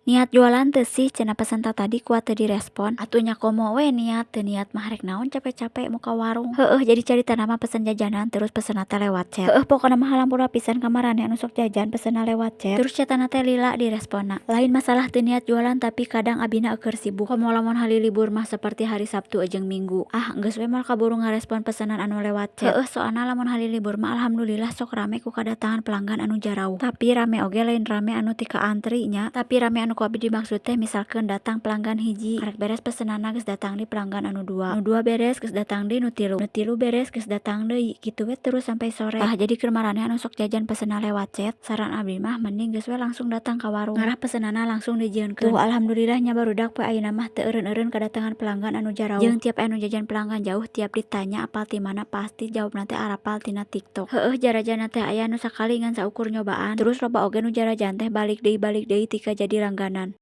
"Niat jualan teu sih?" cenah pesan tadi ku teu direspon. Atuh nya komo we niat, teu niat mah rek naon capek-capek muka warung. Heueuh, jadi caritana mah pesen jajanan, terus pesenna teh lewat chat. Heueuh, pokona mah hampura pisan ka maraneh anu sok jajan pesenna lewat chat, terus chatana teh lila diresponna. Lain masalah teu niat jualan, tapi kadang abina keur sibuk, komo lamun hari libur mah seperti hari Sabtu jeung Minggu. Ah, geus we moal kaburu ngarespon pesenan anu lewat chat. Heueuh, soalna lamun hari libur mah alhamdulillah sok rame ku kadatangan pelanggan anu jarauh. Tapi rame oge lain rame anu tika antri nya, tapi rame anu ku abdi dimaksud teh misalkeun datang pelanggan hiji, karek beres pesenanna geus datang deui pelanggan anu dua, nu dua beres geus datang deui nu tilu, nu tilu beres geus datang deui, kitu we terus sampai sore. Tah, jadi keur maraneh anu sok jajan pesenna lewat chat, saran abdi mah mending geus we langsung datang ka warung, ngarah pesenanna langsung dijieunkeun. Tuh, alhamdulillah nya, barudak, poe ayeuna mah teu eureun-eureun kadatangan pelanggan anu jarauh. Jeung tiap anu jajan pelanggan jauh, tiap ditanya apal ti mana, pasti jawabna teh arapal tina TikTok. Heueuh, jarajanna teh aya nu sakali ngan saukur nyobaan, terus loba oge nu jarajan teh balik deui tika jadi langganan.